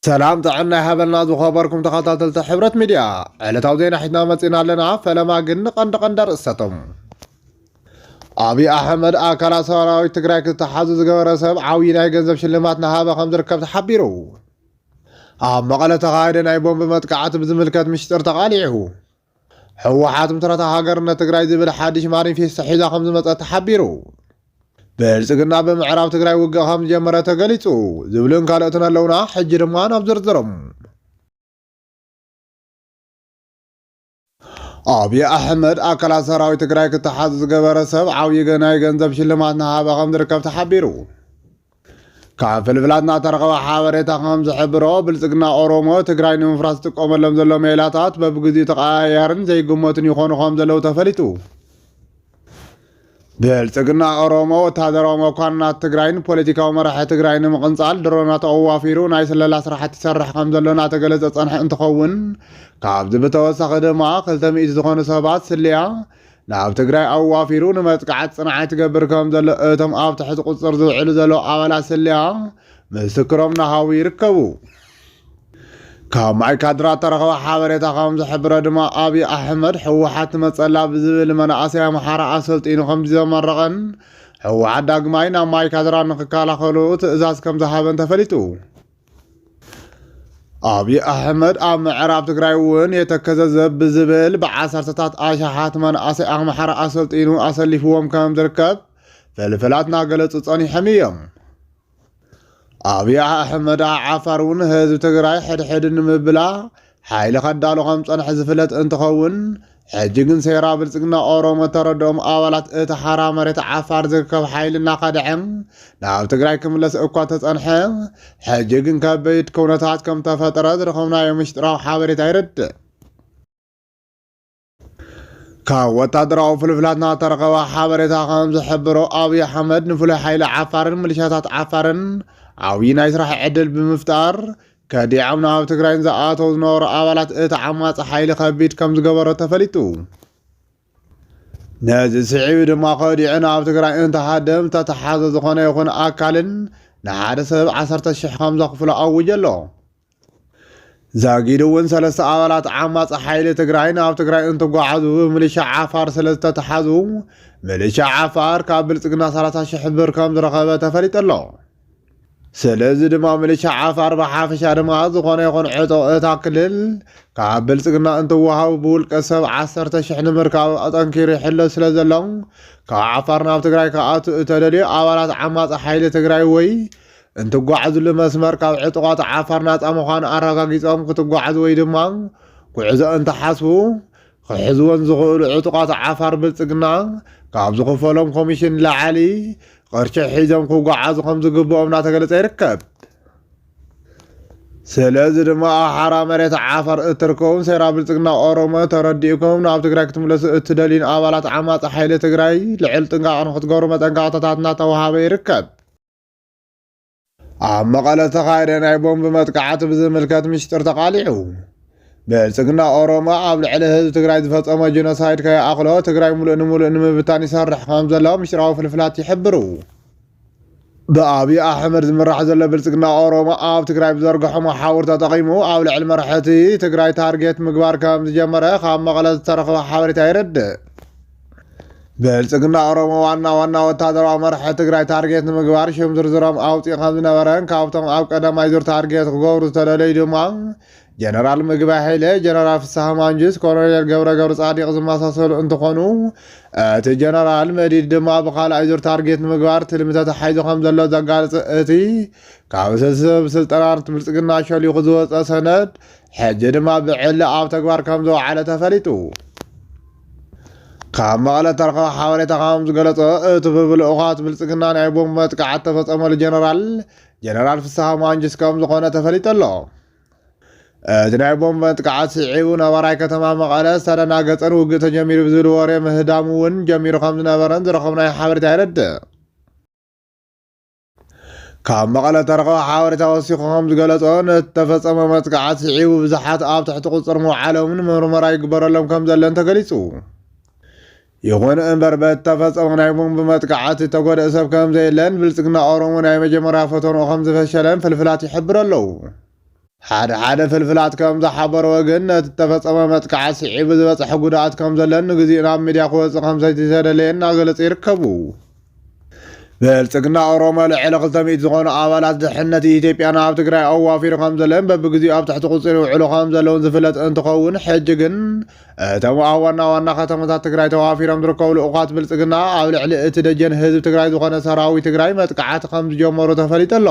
ሰላም ጥዕና ይሃበልና ዝኸበርኩም ተኸታተልቲ ሕብረት ሚድያ፣ ዕለታዊ ዜና ሒዝና መፂና ኣለና። ፈለማ ግን ንቐንዲ ቀንዲ ኣርእስታቶም። ኣብይ ኣሕመድ ኣካላት ሰራዊት ትግራይ ክተሓዙ ዝገበረ ሰብ ዓብዪ ናይ ገንዘብ ሽልማት ናሃበ ከም ዝርከብ ተሓቢሩ። ኣብ መቐለ ተኻየደ ናይ ቦምብ መጥቃዕቲ ብዝምልከት ምሽጥር ተቓሊዑ። ህወሓት ምስረታ ሃገርነት ትግራይ ዝብል ሓድሽ ማኒፌስቶ ሒዛ ከም ዝመፀት ተሓቢሩ። ብልፅግና ብምዕራብ ትግራይ ውግእ ከም ዝጀመረ ተገሊፁ። ዝብልን ካልኦትን ኣለውና። ሕጂ ድማ ናብ ዝርዝሮም። ኣብይ ኣሕመድ ኣካላት ሰራዊት ትግራይ ክተሓዙ ዝገበረ ሰብ ዓብዪ ገ- ናይ ገንዘብ ሽልማት ናሃበ ከም ዝርከብ ተሓቢሩ። ካብ ፍልፍላት እናተረኸበ ሓበሬታ ከም ዝሕብሮ፣ ብልፅግና ኦሮሞ ትግራይ ንምፍራስ ዝጥቀመሎም ዘሎ ሜላታት በብግዚኡ ተቐያያርን ዘይግመቱን ይኾኑ ከም ዘለዉ ተፈሊጡ። ብልፅግና ኦሮሞ ወታደራዊ መኳንናት ትግራይን ፖለቲካዊ መራሒ ትግራይ ንምቕንፃል ድሮናት ኣዋፊሩ ናይ ስለላ ስራሕቲ ይሰርሕ ከም ዘሎ እናተገለፀ ፀንሐ እንትኸውን፣ ካብዚ ብተወሳኺ ድማ ክልተ ሚእቲ ዝኾኑ ሰባት ስልያ ናብ ትግራይ ኣዋፊሩ ንመጥቃዕቲ ፅንዓት ይገብር ከም ዘሎ እቶም ኣብ ትሕቲ ቁፅፅር ዝውዕሉ ዘለዉ ኣባላት ስልያ ምስክሮም እናሃቡ ይርከቡ። ካብ ማይ ካድራ ተረኸበ ሓበሬታ ከም ዝሕብሮ ድማ፣ ኣብይ ኣሕመድ ህወሓት ትመፀላ ብዝብል መናእሰይ ኣምሓራ ኣሰልጢኑ ከም ዘመረቐን ህወሓት ዳግማይ ናብ ማይ ካድራ ንክከላኸሉ ትእዛዝ ከም ዝሃበን ተፈሊጡ። ኣብይ ኣሕመድ ኣብ ምዕራብ ትግራይ እውን የተከዘ ዘብ ብዝብል ብዓሰርተታት ኣሽሓት መናእሰይ ኣምሓራ ኣሰልጢኑ ኣሰሊፍዎም ከም ዝርከብ ፍልፍላት እናገለፁ ፀኒሖም እዮም። ኣብይ ኣሕመድ ዓፋር እውን ህዝቢ ትግራይ ሕድሕድ ንምብላ ሓይሊ ከዳሉ ከም ፀንሐ ዝፍለጥ እንትኸውን፣ ሕጂ ግን ሴራ ብልፅግና ኦሮሞ ተረድኦም ኣባላት እቲ ሓራ መሬት ዓፋር ዝርከብ ሓይሊ እናኸድዐ ናብ ትግራይ ክምለስ እኳ ተፀንሐ፣ ሕጂ ግን ከበይድ ኩነታት ከም ተፈጠረ ዝረኸብናዮ ምሽጥራዊ ሓበሬታ ይረድእ። ካብ ወታደራዊ ፍልፍላት እናተረኸበ ሓበሬታ ከም ዝሕብሮ፣ ኣብይ ኣሕመድ ንፍሉይ ሓይሊ ዓፋርን ሚሊሻታት ዓፋርን ዓብዪ ናይ ስራሕ ዕድል ብምፍጣር፣ ከዲዖም ናብ ትግራይ ዝኣተው ዝነበሩ ኣባላት እቲ ዓማፂ ሓይሊ ከቢድ ከም ዝገበሮ ተፈሊጡ። ነዚ ስዒቡ ድማ ከዲዑ ናብ ትግራይ እንተሃደም ዝተተሓዘ ዝኾነ ይኹን ኣካልን ንሓደ ሰብ ዓሰርተ ሽሕ ከም ዘኽፍሎ ኣውጀ ኣሎ። ዛጊድ እውን ሰለስተ ኣባላት ዓማፂ ሓይሊ ትግራይ ናብ ትግራይ እንትጓዓዙ ብሚሊሻ ዓፋር ስለ ዝተተሓዙ፣ ሚሊሻ ዓፋር ካብ ብልፅግና ሰላሳ ሽሕ ብር ከም ዝረኸበ ተፈሊጡ ኣሎ። ስለዚ ድማ ሚሊሻ ዓፋር ብሓፈሻ ድማ ዝኾነ ይኹን ዕጡቕ እታ ክልል ካብ ብልፅግና እንትወሃቡ ብውልቀ ሰብ ዓሰርተ ሽሕ ንምርካብ ኣጠንኪሩ ይሕሎ ስለ ዘሎ፣ ካብ ዓፋር ናብ ትግራይ ክኣቱ እተደልዩ ኣባላት ዓማፂ ሓይሊ ትግራይ ወይ እንትጓዓዙሉ መስመር ካብ ዕጡቓት ዓፋር ናፃ ምዃኑ ኣረጋጊፆም ክትጓዓዙ ወይ ድማ ጉዕዞ እንትሓስቡ ክሕዝወን ዝኽእሉ ዕጡቓት ዓፋር ብልፅግና ካብ ዝኽፈሎም ኮሚሽን ንላዕሊ ቅርሺ ሒዞም ክጓዓዙ ከም ዝግብኦም እናተገለፀ ይርከብ። ስለዚ ድማ ኣብ ሓራ መሬት ዓፋር እትርከቡን ሴራ ብልፅግና ኦሮሞ ተረዲእኩም ናብ ትግራይ ክትምለሱ እትደልዩን ኣባላት ዓማፂ ሓይሊ ትግራይ ልዕል ጥንቃቐ ንክትገብሩ መጠንቀቕታታት እናተዋሃበ ይርከብ። ኣብ መቐለ ዝተኻየደ ናይ ቦምብ መጥቃዕቲ ብዝምልከት ምሽጥር ተቓሊዑ። ብልፅግና ኦሮሞ ኣብ ልዕሊ ህዝቢ ትግራይ ዝፈፀሞ ጄኖሳይድ ከይኣኽሎ ትግራይ ሙሉእ ንሙሉእ ንምብታን ይሰርሕ ከም ዘሎ ምሽጥራዊ ፍልፍላት ይሕብሩ። ብኣብይ ኣሕመድ ዝምራሕ ዘሎ ብልፅግና ኦሮሞ ኣብ ትግራይ ብዘርግሖ መሓውር ተጠቒሙ ኣብ ልዕሊ መራሕቲ ትግራይ ታርጌት ምግባር ከም ዝጀመረ ካብ መቐለ ዝተረኸበ ሓበሬታ የረድእ። ብልፅግና ኦሮሞ ዋና ዋና ወታደራዊ መራሒ ትግራይ ታርጌት ንምግባር ሽም ዝርዝሮም ኣውፂኡ ከም ዝነበረን ካብቶም ኣብ ቀዳማይ ዙር ታርጌት ክገብሩ ዝተደለዩ ድማ ጀነራል ምግባይ ሃይለ፣ ጀነራል ፍስሃ ማንጁስ፣ ኮሎኔል ገብረ ገብረ ፃዲቅ ዝመሳሰሉ እንትኾኑ፣ እቲ ጀነራል መዲድ ድማ ብካልኣይ ዙር ታርጌት ንምግባር ትልሚ ተታሒዙ ከም ዘሎ ዘጋለፀ እቲ ካብ ሰብ ስልጠና ብልፅግና ሸሊኹ ዝወፀ ሰነድ፣ ሕጂ ድማ ብዕሊ ኣብ ተግባር ከም ዝወዓለ ተፈሊጡ። ካብ መቐለ ተረኸበ ሓበሬታ ከም ዝገለጾ፣ እቲ ብልኡኻት ብልፅግና ናይ ቦምብ መጥቃዕቲ ተፈጸመሉ ጀነራል፣ ጀነራል ፍስሃ ማንጁስ ከም ዝኾነ ተፈሊጡ ኣሎ። እቲ ናይ ቦምብ መጥቃዕቲ ስዒቡ ነባራይ ከተማ መቐለ ዝተደናገጸን ውግእ ተጀሚሩ ብዝብል ወሬ ምህዳሙ እውን ጀሚሩ ከም ዝነበረን ዝረኸብናዮ ሓበሬታ የረድእ። ካብ መቐለ ተረኸበ ሓበሬታ ወሲኹ ከም ዝገለጾ፣ ነቲ ተፈጸመ መጥቃዕቲ ስዒቡ ብዙሓት ኣብ ትሕቲ ቁጽር ምውዓሎምን ምርመራ ይግበረሎም ከም ዘለን ተገሊጹ። ይኹን እምበር፣ በቲ ተፈጸመ ናይ ቦምብ መጥቃዕቲ ዝተጎድአ ሰብ ከም ዘየለን ብልጽግና ኦሮሞ ናይ መጀመርያ ፈተንኡ ከም ዝፈሸለን ፍልፍላት ይሕብሩ ኣለዉ። ሓደ ሓደ ፍልፍላት ከም ዝሓበርዎ ግን፣ ነቲ እተፈጸመ መጥቃዕቲ ስዒቡ ዝበጽሐ ጉድኣት ከም ዘለን ንግዜኡ ናብ ሚድያ ክወጽእ ከም ዘይተደለየ እናገለጹ ይርከቡ። ብልጽግና ኦሮሞ ልዕሊ ክልተ ሚእቲ ዝኾኑ ኣባላት ድሕነት ኢትዮጵያ ናብ ትግራይ ኣዋፊሩ ከም ዘለን በብግዜኡ ኣብ ትሕቲ ቁጽሪ ይውዕሉ ከም ዘለውን ዝፍለጥ እንትኸውን፣ ሕጂ ግን እቶም ኣብ ዋና ዋና ከተማታት ትግራይ ተዋፊሮም ዝርከቡ ልኡኻት ብልጽግና ኣብ ልዕሊ እቲ ደጀን ህዝቢ ትግራይ ዝኾነ ሰራዊት ትግራይ መጥቃዕቲ ከም ዝጀመሩ ተፈሊጡ ኣሎ።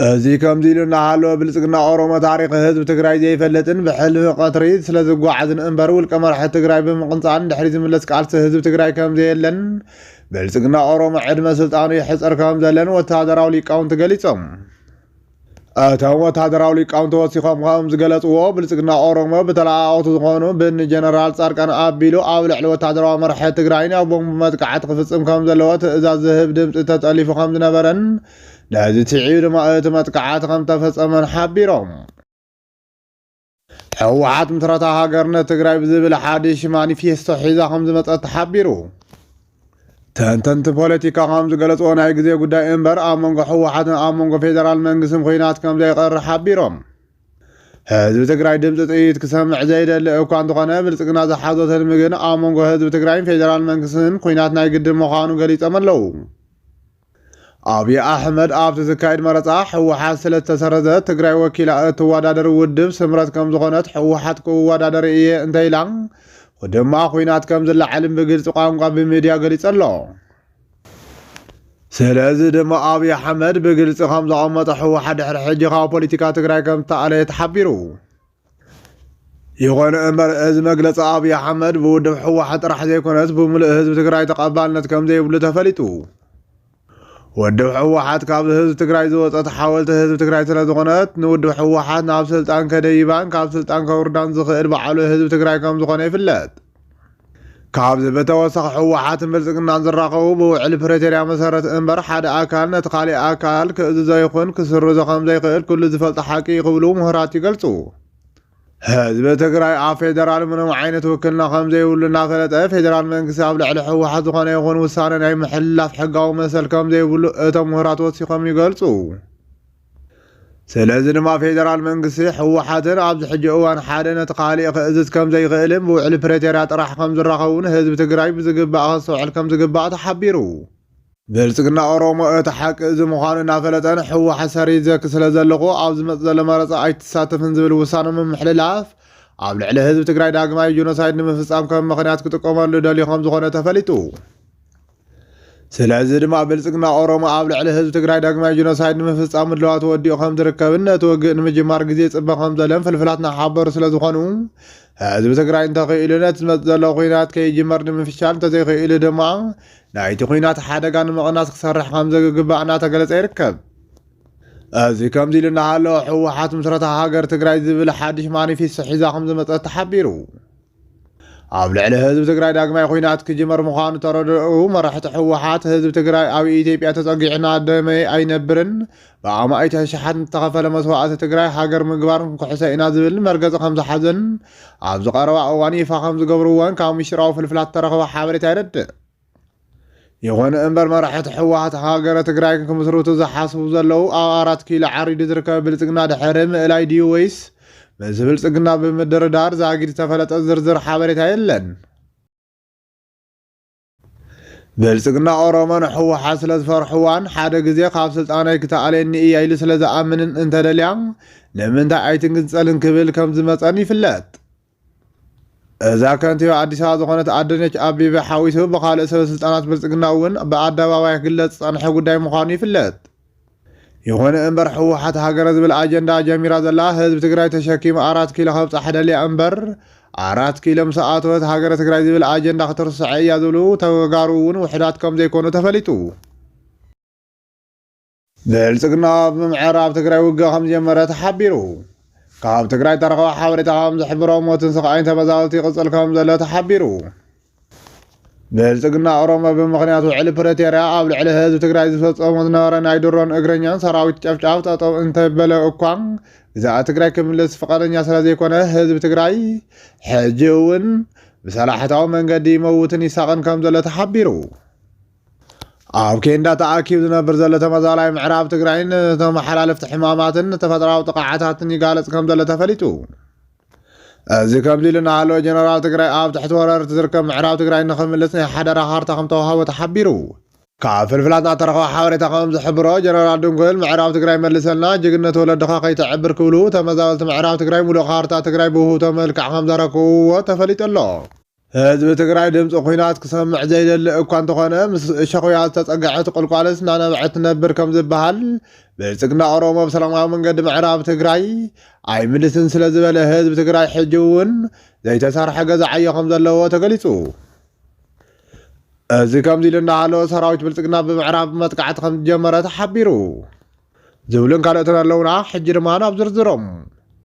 እዚ ከምዚ ኢሉ እናሃለወ፣ ብልጽግና ኦሮሞ ታሪኽ ህዝቢ ትግራይ ዘይፈልጥን ብሕልሚ ቀትሪ ስለ ዝጓዓዝን እምበር፣ ውልቀ መራሒ ትግራይ ብምቕንጻን ድሕሪ ዝምለስ ቃልሲ ህዝቢ ትግራይ ከም ዘየለን፣ ብልጽግና ኦሮሞ ዕድመ ስልጣኑ ይሕጸር ከም ዘለን ወታደራዊ ሊቃውንቲ ገሊጾም። እቶም ወታደራዊ ሊቃውንቲ ወሲኾም ከም ዝገለጽዎ፣ ብልጽግና ኦሮሞ ብተለኣኦቱ ዝኾኑ ብን ጀነራል ጻድቃን ኣቢሉ ኣብ ልዕሊ ወታደራዊ መራሒ ትግራይ ናይ ቦምብ መጥቃዕቲ ክፍጽም ከም ዘለዎ ትእዛዝ ዝህብ ድምጺ ተጠሊፉ ከም ዝነበረን፣ ነዚ ስዒቡ ድማ እቲ መጥቃዕቲ ከም ዝተፈጸመን ሓቢሮም። ህወሓት ምስረታ ሃገርነት ትግራይ ብዝብል ሓድሽ ማኒፌስቶ ሒዛ ከም ዝመጸት ተሓቢሩ። ተንተንቲ ፖለቲካ ከም ዝገለጽዎ፣ ናይ ግዜ ጉዳይ እምበር ኣብ መንጎ ህወሓትን ኣብ መንጎ ፌደራል መንግስትን ኹናት ከም ዘይቀሪ ሓቢሮም። ህዝቢ ትግራይ ድምፂ ጥይት ክሰምዕ ዘይደሊ እኳ እንተኾነ፣ ብልጽግና ዝሓዞ ትልሚ ግን ኣብ መንጎ ህዝቢ ትግራይን ፌደራል መንግስትን ኹናት ናይ ግድን ምዃኑ ገሊጾም ኣለዉ። ኣብይ ኣሕመድ ኣብቲ ዝካየድ መረፃ፣ ህወሓት ስለ ዝተሰረዘ ትግራይ ወኪላ እትወዳደር ውድብ ስምረት ከም ዝኾነት፣ ህወሓት ክወዳደር እየ እንተኢላ ድማ ኹናት ከም ዝለዓልን ብግልፂ ቋንቋ ብሚድያ ገሊፁ ኣሎ። ስለዚ ድማ ኣብይ ኣሕመድ ብግልፂ ከም ዘቐመጦ፣ ህወሓት ድሕሪ ሕጂ ካብ ፖለቲካ ትግራይ ከም ዝተኣለየ ተሓቢሩ። ይኹን እምበር፣ እዚ መግለፂ ኣብይ ኣሕመድ ብውድብ ህወሓት ጥራሕ ዘይኮነስ፣ ብምሉእ ህዝቢ ትግራይ ተቐባልነት ከም ዘይብሉ ተፈሊጡ። ውድብ ህወሓት ካብ ህዝቢ ትግራይ ዝወፀት ሓወልቲ ህዝቢ ትግራይ ስለ ዝኾነት፣ ንውድብ ህወሓት ናብ ስልጣን ከደይባን ካብ ስልጣን ከውርዳን ዝኽእል ባዕሉ ህዝቢ ትግራይ ከም ዝኾነ ይፍለጥ። ካብዚ ብተወሳኺ፣ ህወሓትን ብልፅግናን ዝራኸቡ ብውዕሊ ፕሪቶርያ መሰረት እምበር፣ ሓደ ኣካል ነቲ ካሊእ ኣካል ክእዝዞ ይኹን ክስርዞ ከም ዘይኽእል ኩሉ ዝፈልጦ ሓቂ እዩ ክብሉ ምሁራት ይገልፁ። ህዝቢ ትግራይ ኣብ ፌደራል ምንም ዓይነት ውክልና ከም ዘይብሉ እናፈለጠ፣ ፌደራል መንግስቲ ኣብ ልዕሊ ህወሓት ዝኾነ ይኹን ውሳነ ናይ ምሕልላፍ ሕጋዊ መሰል ከም ዘይብሉ እቶም ምሁራት ወሲኾም ይገልፁ። ስለዚ ድማ ፌደራል መንግስቲ ህወሓትን ኣብዚ ሕጂ እዋን ሓደ ነቲ ካሊእ ክእዝዝ ከም ዘይኽእልን ብውዕሊ ፕሪቶርያ ጥራሕ ከም ዝራኸቡን ህዝቢ ትግራይ ብዝግባእ ከስተውዕል ከም ዝግባእ ተሓቢሩ። ብልጽግና ኦሮሞ እቲ ሓቂ እዚ ምዃኑ እናፈለጠን፣ ህወሓት ሰሪዘኪ ስለ ዘለኹ ኣብ ዝመጽእ ዘሎ መረጻ ኣይትሳተፍን ዝብል ውሳነ ምምሕልላፍ፣ ኣብ ልዕሊ ህዝቢ ትግራይ ዳግማይ ጆኖሳይድ ንምፍጻም ከም ምኽንያት ክጥቀመሉ ደልዩ ከም ዝኾነ ተፈሊጡ። ስለዚ ድማ ብልጽግና ኦሮሞ ኣብ ልዕሊ ህዝቢ ትግራይ ዳግማይ ጆኖሳይድ ንምፍጻም ምድላዋት ወዲኡ ከም ዝርከብን ነቲ ውግእ ንምጅማር ግዜ ይጽበ ከም ዘለን ፍልፍላት እናሓበሩ ስለ ዝኾኑ፣ ህዝቢ ትግራይ እንተኽኢሉ ነቲ ዝመጽእ ዘሎ ኲናት ከይጅመር ንምፍሻል፣ እንተዘይኽኢሉ ድማ ናይቲ ኲናት ሓደጋ ንምቕናስ ክሰርሕ ከም ዝግባእ እናተገለጸ ይርከብ። እዚ ከምዚ ኢሉ እናሃለወ፣ ህወሓት ምስረታ ሃገር ትግራይ ዝብል ሓድሽ ማኒፌስቶ ሒዛ ከም ዝመጸት ተሓቢሩ። ኣብ ልዕሊ ህዝቢ ትግራይ ዳግማይ ኲናት ክጅመር ምዃኑ ተረድኡ መራሕቲ ህወሓት፣ ህዝቢ ትግራይ ኣብ ኢትዮጵያ ተጸጊዑ እናደመየ ኣይነብርን፣ ብኣማኢት ኣሽሓት ዝተኸፈለ መስዋእቲ ትግራይ ሃገር ምግባር ክንክሕሶ ኢና ዝብል መርገጺ ከም ዝሓዘን፣ ኣብዚ ቀረባ እዋን ይፋ ከም ዝገብርዎን ካብ ሚስጥራዊ ፍልፍላት ዝተረኸበ ሓበሬታ የረድእ። ይኹን እምበር፣ መራሕቲ ህወሓት ሃገረ ትግራይ ክምስርቱ ዝሓስቡ ዘለዉ፣ ኣብ ኣራት ኪሎ ዓሪዱ ዝርከብ ብልጽግና ድሕሪ ምእላይ ድዩ ወይስ ምስ ብልጽግና ብምድርዳር ዛጊድ ዝተፈለጠ ዝርዝር ሓበሬታ የለን። ብልጽግና ኦሮሞ ንህወሓት ስለ ዝፈርሕዋን ሓደ ግዜ ካብ ስልጣነይ ክተኣልየኒ እያ ኢሉ ስለ ዝኣምንን እንተደልያ፣ ንምንታይ ኣይትንግንጸልን ክብል ከም ዝመጸን ይፍለጥ። እዛ ከንቲባ ኣዲስ ኣበባ ዝኾነት ኣዳነች ኣቤቤ ሓዊሱ ብኻልእ ሰበ ስልጣናት ብልጽግና እውን ብኣደባባይ ክግለጽ ዝጸንሐ ጉዳይ ምዃኑ ይፍለጥ። ይኹን እምበር፣ ህወሓት ሃገረ ዝብል ኣጀንዳ ጀሚራ ዘላ፣ ህዝቢ ትግራይ ተሸኪሙ ኣራት ኪሎ ከብጻሕ ደልያ እምበር፣ ኣራት ኪሎ ምስ ኣተወት ሃገረ ትግራይ ዝብል ኣጀንዳ ክትርስዖ እያ ዝብሉ ተጋሩ እውን ውሑዳት ከም ዘይኮኑ ተፈሊጡ። ብልጽግና ኣብ ምዕራብ ትግራይ ውግእ ከም ዝጀመረ ተሓቢሩ። ካብ ትግራይ ተረኸበ ሓበሬታ ከም ዝሕብሮ፣ ሞትን ስቓይን ተመዛበልቲ ይቕጽል ከም ዘሎ ተሓቢሩ። ብልጽግና ኦሮሞ ብምኽንያት ውዕሊ ፕሪቶርያ ኣብ ልዕሊ ህዝቢ ትግራይ ዝፈጸሞ ዝነበረ ናይ ድሮን እግረኛን ሰራዊት ጨፍጫፍ ጠጠው እንተበለ እኳ፣ ግዝኣት ትግራይ ክምልስ ፍቓደኛ ስለ ዘይኮነ፣ ህዝቢ ትግራይ ሕጂ እውን ብሰላሕታዊ መንገዲ ይመውትን ይሳቐን ከም ዘሎ ተሓቢሩ። ኣብ ኬንዳ ተኣኪቡ ዝነብር ዘሎ ተመዛባላይ ምዕራብ ትግራይን ተመሓላለፍቲ ሕማማትን ተፈጥራዊ ጥቕዓታትን ይጋለጽ ከም ዘሎ ተፈሊጡ። እዚ ከምዚ ኢሉ እናሃለወ፣ ጀነራል ትግራይ ኣብ ትሕቲ ወረርቲ ዝርከብ ምዕራብ ትግራይ ንኽምልስ ናይ ሓደራ ካርታ ከም ተዋሃቦ ተሓቢሩ። ካብ ፍልፍላት እናተረኸበ ሓበሬታ ከም ዝሕብሮ፣ ጀነራል ድንጎል ምዕራብ ትግራይ መልሰልና፣ ጅግነት ወለድኻ ከይተዕብር ክብሉ ተመዛበልቲ ምዕራብ ትግራይ ሙሉእ ካርታ ትግራይ ብውህብቶ መልክዕ ከም ዘረክብዎ ተፈሊጡ ኣሎ። ህዝቢ ትግራይ ድምፂ ኲናት ክሰምዕ ዘይደሊ እኳ እንተኾነ፣ ምስ ሸኹያ ዝተፀግዐት ቁልቋልስ እናነብዐት ትነብር ከም ዝበሃል፣ ብልፅግና ኦሮሞ ብሰላማዊ መንገዲ ምዕራብ ትግራይ ኣይምልስን ስለ ዝበለ፣ ህዝቢ ትግራይ ሕጂ እውን ዘይተሰርሐ ገዛ ዓዮ ከም ዘለዎ ተገሊፁ። እዚ ከምዚ ኢሉ እንዳሃለወ፣ ሰራዊት ብልፅግና ብምዕራብ መጥቃዕቲ ከም ዝጀመረ ተሓቢሩ። ዝብሉን ካልኦትን ኣለውና፣ ሕጂ ድማ ናብ ዝርዝሮም።